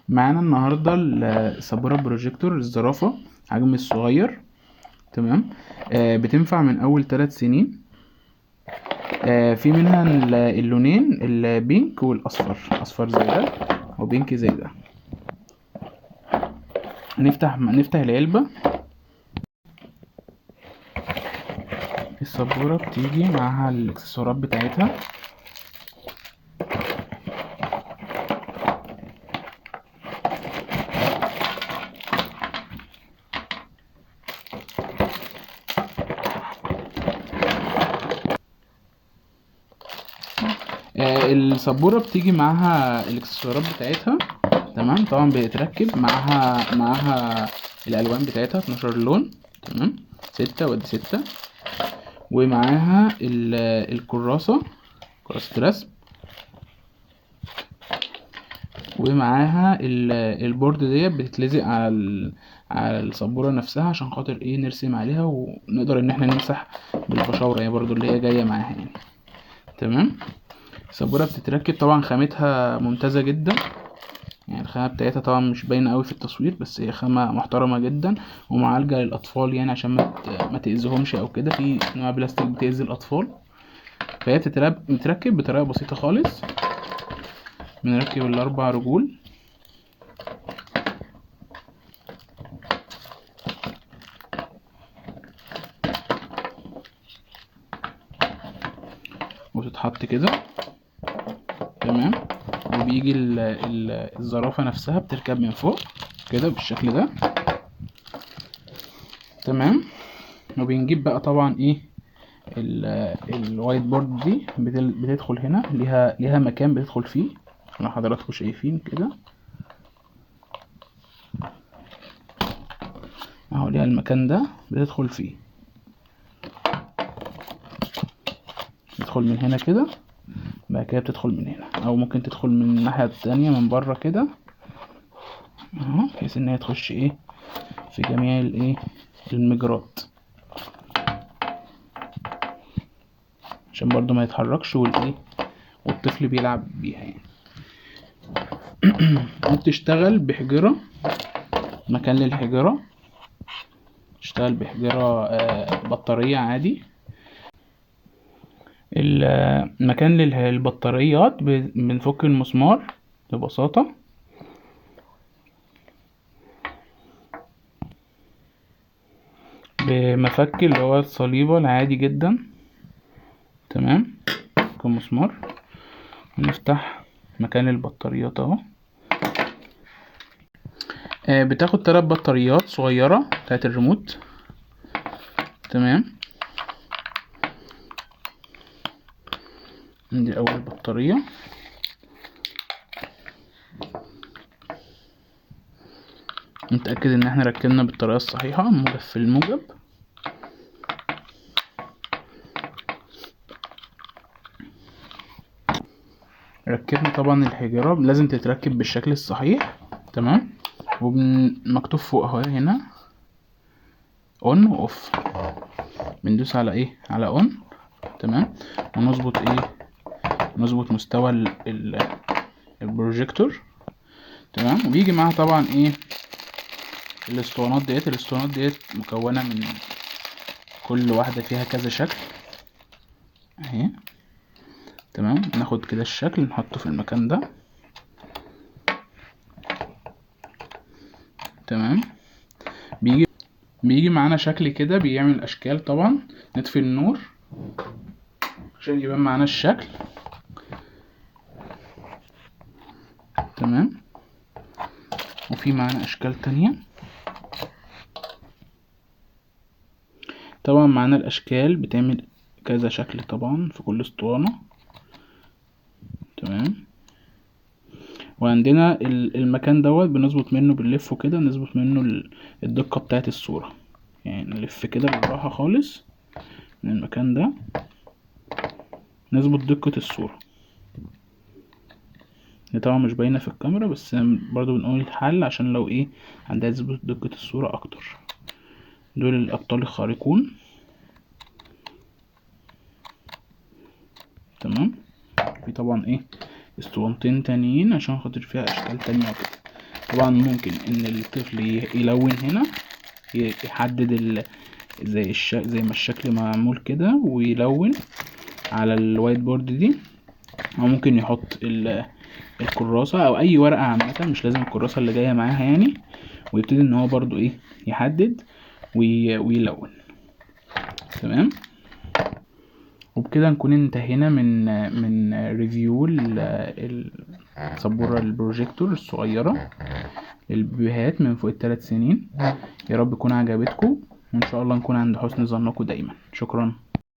معانا النهارده السبوره بروجيكتور الزرافه حجم الصغير. تمام. بتنفع من اول 3 سنين. في منها اللونين ال pink والاصفر، اصفر زي ده و pink زي ده. نفتح العلبة. السبوره بتيجي معاها الاكسسوارات بتاعتها. السبوره بتيجي معاها الاكسسوارات بتاعتها. تمام. طبعا بيتركب معاها الالوان بتاعتها 12 لون. تمام. 6 ودي 6، ومعاها الكراسة، كراسة رسم، ومعاها ال board ديت بتتلزق على السبوره نفسها عشان خاطر نرسم عليها ونقدر ان احنا نمسح بالبشاوره برضو اللي هي جاية معاها. تمام. السبوره بتتركب طبعا، خامتها ممتازة جدا، الخامة بتاعتها طبعا مش باينة قوي في التصوير، بس هي خامة محترمه جدا ومعالجة للاطفال عشان ما تاذيهمش او كده. في انواع بلاستيك بتاذي الاطفال، فهي بتتركب بطريقة بسيطة خالص. بنركب الاربع رجول، وتتحط كده. تمام. وبيجي الزرافة نفسها بتركب من فوق كده بالشكل ده. تمام. وبنجيب بقى طبعا ال white board دي بتدخل هنا، ليها مكان بتدخل فيه زي ما حضراتكم شايفين كده اهو، ليها المكان ده بتدخل فيه، بتدخل من هنا كده، بعد كده بتدخل من هنا، او ممكن تدخل من الناحية التانية من بره كده اهو، بحيث ان هي تخش في جميع المجرات، عشان برضو ما يتحركش والطفل بيلعب بيها. وبتشتغل بحجرة، مكان للحجرة، تشتغل بحجرة، بطارية عادي. المكان للبطاريات بنفك المسمار ببساطة. بمفك اللي هو الصليبة العادي جدا. تمام. كمسمار نفتح مكان البطاريات اهو. بتاخد 3 بطاريات صغيرة بتاعت الريموت. تمام. دي اول بطارية. نتأكد ان احنا ركبنا بالطريقة الصحيحة، موجب في الموجب. ركبنا طبعا الحجارة، لازم تتركب بالشكل الصحيح. تمام. ومكتوب فوق اهو هنا on و off، بندوس على ايه؟ على on. تمام. ونظبط ايه؟ نظبط مستوى البروجيكتور. تمام. وبيجي معاها طبعا الاسطوانات ديت. الاسطوانات ديت مكونة من كل واحدة فيها كذا شكل اهي. تمام. ناخد كده الشكل نحطه في المكان ده. تمام. بيجي معانا شكل كده بيعمل اشكال. طبعا نطفي النور عشان يبان معانا الشكل. تمام. وفي معانا اشكال تانية. طبعا معانا الاشكال بتعمل كذا شكل طبعا في كل اسطوانة. تمام. وعندنا المكان دوت بنظبط منه، بنلفه كده نظبط منه الدقة بتاعت الصورة، نلف كده بالراحة خالص من المكان ده نظبط دقة الصورة. دي طبعا مش باينة في الكاميرا، بس برضو بنقول الحل عشان لو عندها تظبط دقة الصورة أكتر. دول الأبطال الخارقون. تمام. في طبعا اسطوانتين تانيين عشان خاطر فيها اشكال تانية وكده. طبعا ممكن ان الطفل يلون هنا، يحدد زي ما الشكل معمول كده ويلون على ال white board دي، او ممكن يحط الكراسة او اي ورقة عامة، مش لازم الكراسة اللي جاية معاها يعني، ويبتدي ان هو برضو ايه يحدد ويلون. تمام. وبكده نكون انتهينا من review السبورة البروجيكتور الصغيرة للبيبيهات من فوق ال3 سنين. يا رب تكون عجبتكم، وان شاء الله نكون عند حسن ظنكم دايما. شكرا.